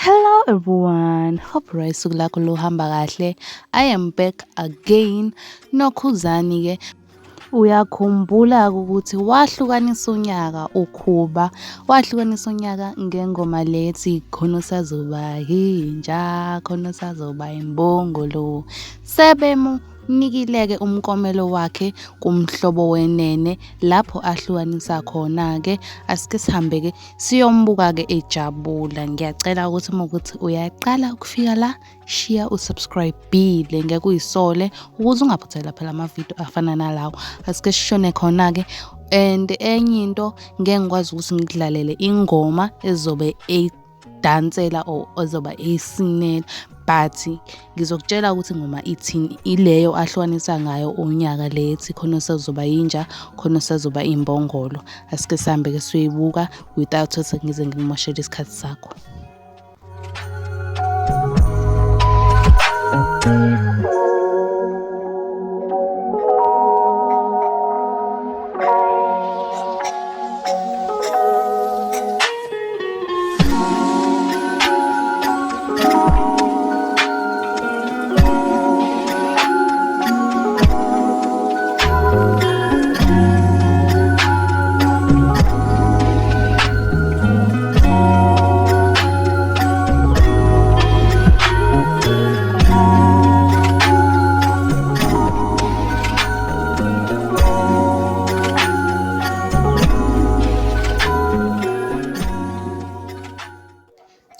Hello everyone, hope right usuku lakho luhamba kahle. I am back again. Nokhuzani ke uyakhumbula ukuthi wahlukanisa unyaka uKhuba, wahlukanisa unyaka ngengoma lethi khona usazoba yinja, khona usazoba imbongolo. Sebemunikile-ke umklomelo wakhe kuMhlobo Wenene lapho ahlukanisa khona-ke. Asike sihambe-ke Siyombuka-ke ejabula. Ngiyacela ukuthi uma ukuthi uyaqala ukufika la, shiya usubscribe-ile ngeke uyisole ukuze ungaphuthelwa phela amavidiyo afana nalawo. Asike sishone khona-ke and enye into ngeke ngikwazi ukuthi ngikudlalele ingoma ezobe eyidansela or ezoba eyisinela but Ngizokutshela ukuthi ingoma ithini ileyo ahlukanisa ngayo unyaka le ethi khona osezoba yinja khona osezoba imbongolo. Asike sihambe ke siyoyibuka without ukuthi ngize ngikumoshele isikhathi sakho.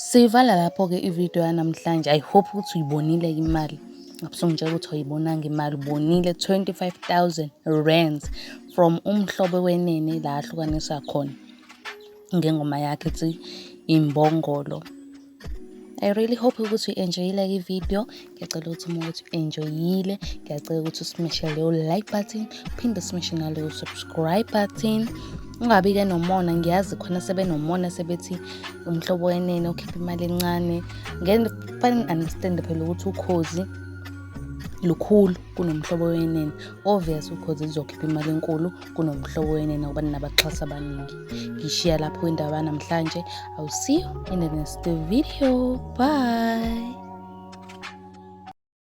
Siyivala lapho-ke ividiyo yanamhlanje. I hope ukuthi uyibonile imali. Ngabusungitshela ukuthi awuyibonanga imali, ubonile 25,000 rands from uMhlobo Wenene la ahlukanisa khona ngengoma yakhe ethi Imbongolo. I really hope ukuthi uyi-enjoyile i-video. Ngiyacela ukuthi uma ukuthi u-enjoyile, ngiyacela ukuthi usmeshe leyo like button, uphinde usmeshe naleyo subscribe button. Ungabi-ke nomona, ngiyazi khona sebenomona sebethi umhlobo wenene ukhipha imali encane. Ngeke kufanele ngi-understand phela ukuthi ukhozi lukhulu kunomhlobo wenene. Obvious ukhozi luzokhipha imali enkulu kunomhlobo wenene ngoba ninabaxhasi abaningi. Ngishiya lapho indaba namhlanje. I'll see you in the next video. Bye.